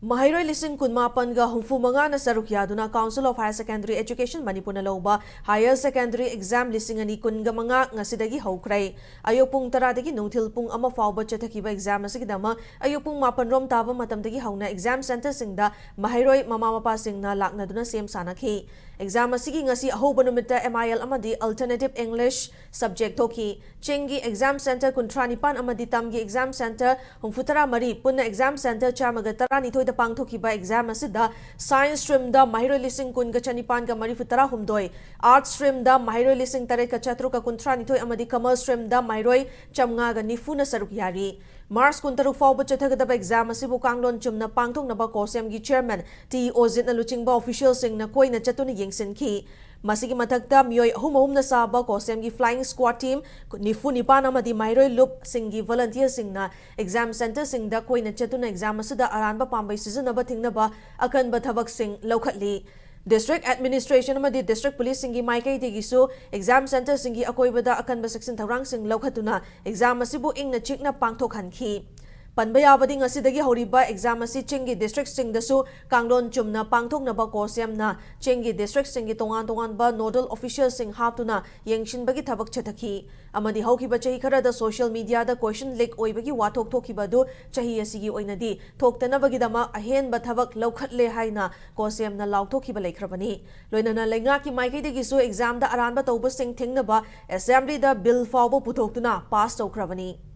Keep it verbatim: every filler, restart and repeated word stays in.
ꯃꯍꯩꯔꯣꯏ ꯂꯤꯁꯤꯡ ꯀꯨꯟꯃꯥꯄꯟꯒ ꯍꯨꯝꯐꯨ ꯃꯉꯥꯅ ꯁꯔꯨꯛ ꯌꯥꯗꯨꯅ Council of Higher Secondary Education ꯃꯅꯤꯄꯨꯔꯅ ꯂꯧꯕ Higher Secondary Exam ꯂꯤꯁꯤꯡ ꯑꯅꯤ ꯀꯨꯟꯒ ꯃꯉꯥ ꯉꯁꯤꯗꯒꯤ ꯍꯧꯈ꯭ꯔꯦ꯫ ꯑꯌꯨꯛ ꯄꯨꯡ ꯇꯔꯥꯗꯒꯤ ꯅꯨꯡꯊꯤꯜ ꯄꯨꯡ ꯑꯃ ꯐꯥꯎꯕ ꯆꯠꯊꯈꯤꯕ exam ꯑꯁꯤꯒꯤꯗꯃꯛ ꯑꯌꯨꯛ ꯄꯨꯡ ꯃꯥꯄꯟ ꯔꯣꯝ ꯇꯥꯕ ꯃꯇꯝꯗꯒꯤ ꯍꯧꯅ exam centreꯁꯤꯡꯗ ꯃꯍꯩꯔꯣꯏ ꯃꯃꯥ ꯃꯄꯥꯁꯤꯡꯅ ꯂꯥꯛꯅꯗꯨꯅ ꯁꯦꯝ ꯁꯥꯅꯈꯤ꯫ Exam ꯑꯁꯤꯒꯤ ꯉꯁꯤ ꯑꯍꯧꯕ ꯅꯨꯃꯤꯠꯇ M I L ꯑꯃꯗꯤ Alternative English subject ꯊꯣꯛꯈꯤ꯫ ꯆꯤꯡꯒꯤ exam centre ꯀꯨꯟꯊ꯭ꯔꯥ ꯅꯤꯄꯥꯟ ꯑꯃꯗꯤ ꯇꯝꯒꯤ exam centre ꯍꯨꯝꯐꯨ ꯇꯔꯥ ꯃꯔꯤ, ꯄꯨꯟꯅ exam centre ꯆꯥꯝꯃꯒ ꯇꯔꯥꯅꯤꯊꯣꯏꯗ ꯄꯥꯡꯊꯣꯛꯈꯤꯕ exam ꯑꯁꯤꯗ Science streamꯗ ꯃꯍꯩꯔꯣꯏ ꯂꯤꯁꯤꯡ ꯀꯨꯟꯒ ꯆꯅꯤꯄꯥꯟꯒ ꯃꯔꯤꯐꯨ ꯇꯔꯥ ꯍꯨꯝꯗꯣꯏ, Arts streamꯗ ꯃꯍꯩꯔꯣꯏ ꯂꯤꯁꯤꯡ ꯇꯔꯦꯠꯀ ꯆꯥꯇ꯭ꯔꯨꯛꯀ ꯀꯨꯟꯊ꯭ꯔꯥ ꯅꯤꯊꯣꯏ ꯑꯃꯗꯤ Commerce streamꯗ ꯃꯍꯩꯔꯣꯏ ꯆꯥꯝꯃꯉꯥꯒ ꯅꯤꯐꯨꯅ ꯁꯔꯨꯛ ꯌꯥꯔꯤ꯫ March ꯀꯨꯟꯇꯔꯨꯛ ꯐꯥꯎꯕ ꯆꯠꯊꯒꯗꯕ exam ꯑꯁꯤꯕꯨ ꯀꯥꯡꯂꯣꯟ ꯆꯨꯝꯅ ꯄꯥꯡꯊꯣꯛꯅꯕ COHSEMꯒꯤ chairman T. ꯑꯣꯖꯤꯠꯅ ꯂꯨꯆꯤꯡꯕ officialꯁꯤꯡꯅ ꯀꯣꯏꯅ ꯆꯠꯇꯨꯅ ꯌꯦꯡꯁꯤꯟꯈꯤ꯫ ꯃꯁꯤꯒꯤ ꯃꯊꯛꯇ ꯃꯤꯑꯣꯏ ꯑꯍꯨꯝ ꯑꯍꯨꯝꯅ ꯁꯥꯕ COHSEMꯒꯤ flying squad team ꯅꯤꯐꯨ ꯅꯤꯄꯥꯟ ꯑꯃꯗꯤ ꯃꯍꯩꯔꯣꯏ ꯂꯨꯞꯁꯤꯡꯒꯤ volunteerꯁꯤꯡꯅ exam centreꯁꯤꯡꯗ ꯀꯣꯏꯅ ꯆꯠꯇꯨꯅ exam ꯑꯁꯤꯗ ꯑꯔꯥꯟꯕ ꯄꯥꯝꯕꯩ ꯁꯤꯖꯤꯟꯅꯕ ꯊꯤꯡꯅꯕ ꯑꯀꯟꯕ ꯊꯕꯛꯁꯤꯡ ꯂꯧꯈꯠꯂꯤ꯫ District administration ꯑꯃꯗꯤ district policeꯁꯤꯡꯒꯤ ꯃꯥꯏꯀꯩꯗꯒꯤꯁꯨ exam centreꯁꯤꯡꯒꯤ ꯑꯀꯣꯏꯕꯗ ꯑꯀꯟꯕ ꯆꯦꯛꯁꯤꯟ ꯊꯧꯔꯥꯡꯁꯤꯡ ꯂꯧꯈꯠꯇꯨꯅ exam ꯑꯁꯤꯕꯨ ꯏꯪꯅ ꯆꯤꯛꯅ ꯄꯥꯡꯊꯣꯛꯍꯟꯈꯤ꯫ ꯄꯟꯕ ꯌꯥꯕꯗꯤ, ꯉꯁꯤꯗꯒꯤ ꯍꯧꯔꯤꯕ exam ꯑꯁꯤ ꯆꯤꯡꯒꯤ districtꯁꯤꯡꯗꯁꯨ ꯀꯥꯡꯂꯣꯟ ꯆꯨꯝꯅ ꯄꯥꯡꯊꯣꯛꯅꯕ COHSEMꯅ ꯆꯤꯡꯒꯤ districtꯁꯤꯡꯒꯤ ꯇꯣꯉꯥꯟ ꯇꯣꯉꯥꯟꯕ nodal officialꯁꯤꯡ ꯍꯥꯞꯇꯨꯅ ꯌꯦꯡꯁꯤꯟꯕꯒꯤ ꯊꯕꯛ ꯆꯠꯊꯈꯤ꯫ ꯑꯃꯗꯤ ꯍꯧꯈꯤꯕ ꯆꯍꯤ ꯈꯔꯗ social mediaꯗ question leak ꯑꯣꯏꯕꯒꯤ ꯋꯥꯊꯣꯛ ꯊꯣꯛꯈꯤꯕ ꯑꯗꯨ ꯆꯍꯤ ꯑꯁꯤꯒꯤ ꯑꯣꯏꯅꯗꯤ ꯊꯣꯛꯇꯅꯕꯒꯤꯗꯃꯛ ꯑꯍꯦꯟꯕ ꯊꯕꯛ ꯂꯧꯈꯠꯂꯦ ꯍꯥꯏꯅ COHSEMꯅ ꯂꯥꯎꯊꯣꯛꯈꯤꯕ ꯂꯩꯈ꯭ꯔꯕꯅꯤ꯫ ꯂꯣꯏꯅꯅ ꯂꯩꯉꯥꯛꯀꯤ ꯃꯥꯏꯀꯩꯗꯒꯤꯁꯨ examꯗ ꯑꯔꯥꯟꯕ ꯇꯧꯕꯁꯤꯡ ꯊꯤꯡꯅꯕ assemblyꯗ bill ꯐꯥꯎꯕ ꯄꯨꯊꯣꯛꯇꯨꯅ pass ꯇꯧꯈ꯭ꯔꯕꯅꯤ꯫